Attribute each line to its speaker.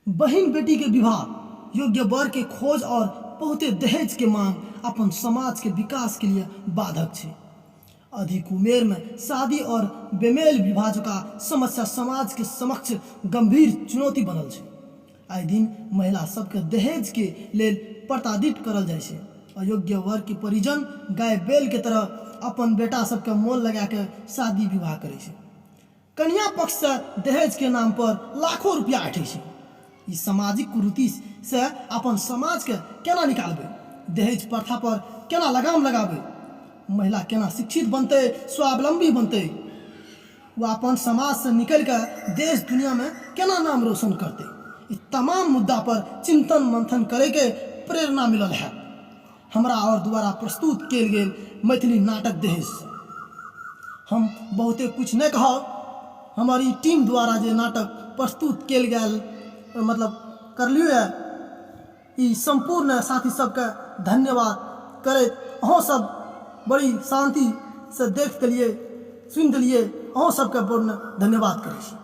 Speaker 1: बहिन बेटी के विवाह योग्य वर के खोज और बहुते दहेज के मांग अपन समाज के विकास के लिए बाधक छै। अधिक उमेर में शादी और बेमेल विवाह जका समस्या समाज के समक्ष गंभीर चुनौती बनल छै। आइ दिन महिला सबके दहेज के लेल प्रताड़ित करल जाइ छै। अयोग्य वर के परिजन गाय बैल के तरह अपन बेटा सबके मोल लगा के शादी विवाह करै छै। कनिया पक्ष से दहेज के नाम पर लाखों रुपया ऐठै छै। ई सामाजिक कुरीति से अपन समाज के केना निकालबै? दहेज प्रथा पर केना लगाम लगाबै? महिला केना शिक्षित बनतै, स्वावलंबी बनतै? ओ अपन समाज से निकलि के देश दुनिया में केना नाम रोशन करतै? ई तमाम मुद्दा पर चिंतन मंथन करे के प्रेरणा मिलल है हमरा और द्वारा प्रस्तुत कयल गेल मैथिली नाटक दहेज से। हम बहुते कुछ नहि कहब, हमर ई टीम द्वारा जे नाटक प्रस्तुत कयल गेल मतलब करलियै ई सम्पूर्ण साथी सबके धन्यवाद करैत अहूँ सब बड़ी शान्तिसँ देख देलियै सुनि देलियै, अहूँ सबके पूर्ण धन्यवाद करै छी।